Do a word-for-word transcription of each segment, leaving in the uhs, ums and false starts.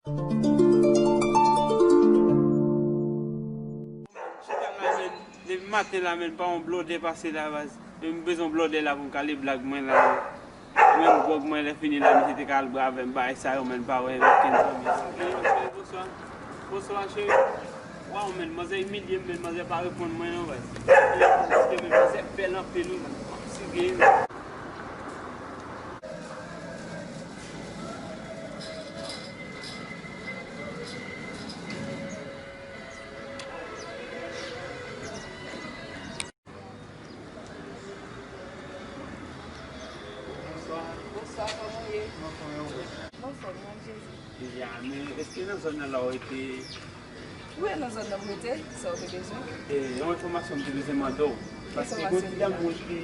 Chita la, men, depi maten la, men, pa yon blòdè pase la, baz. Men m bezwen blòdè la pou m kale blag mwen la. Menm gwòg mwen, lè fini la, misye te ka al bwè avè m, bagay sa yo, men, pa wè okenn zanmi. Bonswa. Bonswa, cheri. Waw, men, manzè imilye m, men, manzè pa reponn mwen, non, baz. Paske, men, manzè bèl anpil, wi, men, m ap sige, wi. Bonswa. Bonswa, kòman w ye? Anfòm, Jezi. Ya, men èske nan zòn nan la w rete? Wi, nan zòn nan m rete, sa w te bezwen? E, yon enfòmasyon m te bezwen mande w. Paske gen yon ti dam ki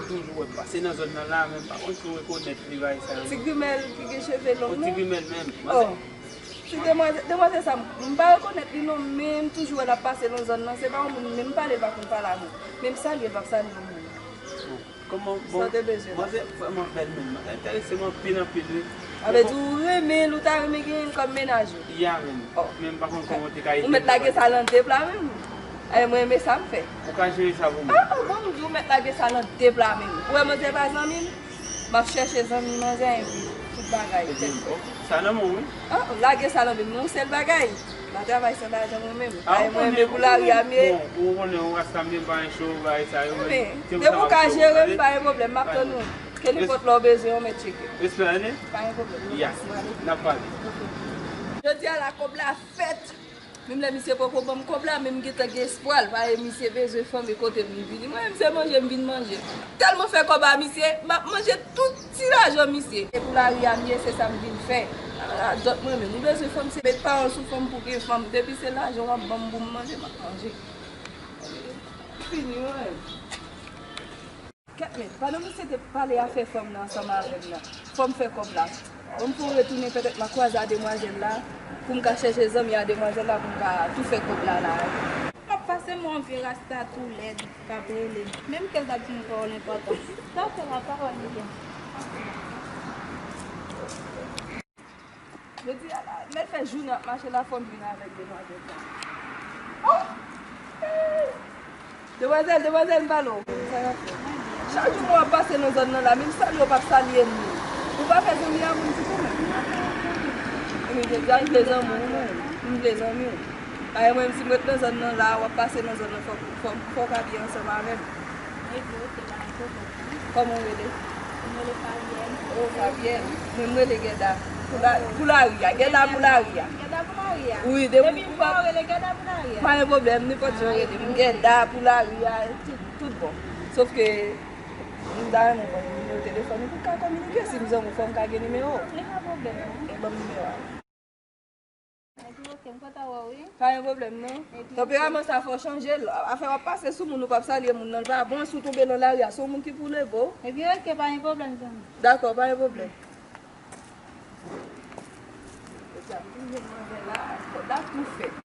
toujou wè pase nan zòn nan la, men m pa konn si w rekonèt li, bagay sa yo. Ti grimèl ki gen cheve long nan? Yon ti grimèl menm. Oh. Ti demwazèl, demwazèl sa, m pa rekonèt li non, men m toujou wè l ap pase nan zòn nan. Se pa yon moun, menm pale l pa konn pale ak mwen. Menm salye l p ap salye m menm. Kòman, bon, sa w te bezwen la? Manzè vrèman bèl menm. Manzè enterese m anpil, anpil, wi. Sa vle di ou renmen l, ou ta renmen genyen l kòm mennaj ou? Ya, menm. Oh. Men m pa konn kòman w te ka ede m. Ou mèt lage sa nan de pla menm. Ay, mwen renmen sa m fè. Ou ka jere sa pou mwen? Ah, oh, bon, m di w mèt lage sa nan de pla menm. Ou wè manzè pa zanmi m? M ap chèche zanmi manzè epi tout bagay. Ebyen, bon, sa nan men w, wi. Ah, lage sa nan men m, yon sèl bagay. M pa travay san lajan mwen menm. Ah, ou konnen, ou konnen, bon, ou konnen, ou rasta m byen pa encho, bagay sa yo, men depi w ka jere m, pa gen pwoblèm, m ap tann ou. Kenenpòt lè w bezwen, ou mèt tcheke. Respè, ane? Pa gen pwoblèm. Ya, n ap pale. Jodi a la, kòb la fèt. Menm lè misye poko ban m kòb la, men m gentan gen espwa l, paske misye bezwen fanm e kote m li vini. Mwen menm se manje m vin manje. Tèlman fè kòb a misye, m ap manje tout ti lajan misye. E pou lari a m ye, se sa m vin fè. A, a, dòt mwen menm, ou bezwen fanm, se met pawòl sou fanm pou gen fanm. Depi se lajan w ap ban m pou m manje, m ap manje. Fini, mwen menm. Kèt men, pandan misye te pale afè fanm nan ansanm avè m nan, fò m fè kòb la. Bon, m pou retounen, petèt m a kwaze a demwazèl la, pou m ka chèche zanmi a demwazèl la, pou m ka tou fè kòb la la. M ap pase m yon vye rasta tou lèd, k ap rele m. Menm ke l t ap di m pawòl enpòtan. Sa w fè la, pawòl li ye. Jodi a la, m mèt fè jounen ap mache la, fò m vin avèk demwazèl sa. Oh! Hey! Demwazèl, demwazèl, m pale w. Sa w ap fè? Chak jou mwen ap pase nan zòn nan la, menm salye w p ap salye m menm. Ou pa fè zanmi a moun ditou menm. Ebyen, jodi a m vle zanmi w, mwen. M vle zanmi w. Paske mwen menm, si m ret nan zòn nan la, w ap pase nan zòn nan, fò, fò, fò w ka byen ansanm avè m. Ebyen, oke, pa gen pwoblèm. Kòman w rele? M rele Fabyèn. Oh, Fabyèn. Mwen, m rele Gèda. Pou la, pou lari a. Gèda pou lari a. Gèda pou lari a. Wi, depi pou lari a, w rele Gèda pou lari a. Pa gen pwoblèm, nenpòt jan w rele m. Gèda pou lari a, tout, tout bon. Sòf ke, m ta renmen w ban m nimewo telefòn ou pou n ka kominike. Si m zanmi w, fò m ka gen nimewo w. Li pa pwoblèm non. Ban m nimewo a. Epi, oke, m kontan wè w, wi. Pa gen pwoblèm, non. Epi, tanperaman sa fò w chanje l. Afè w ap pase sou moun, ou p ap salye moun nan, l pa bon, si w tonbe nan lari a, se yon moun ki pou leve w. Epi, oke, pa gen pwoblèm, zanmi. Dakò, pa gen pwoblèm. Jodi a m vin jwenn manzè la, kòb la tou fèt.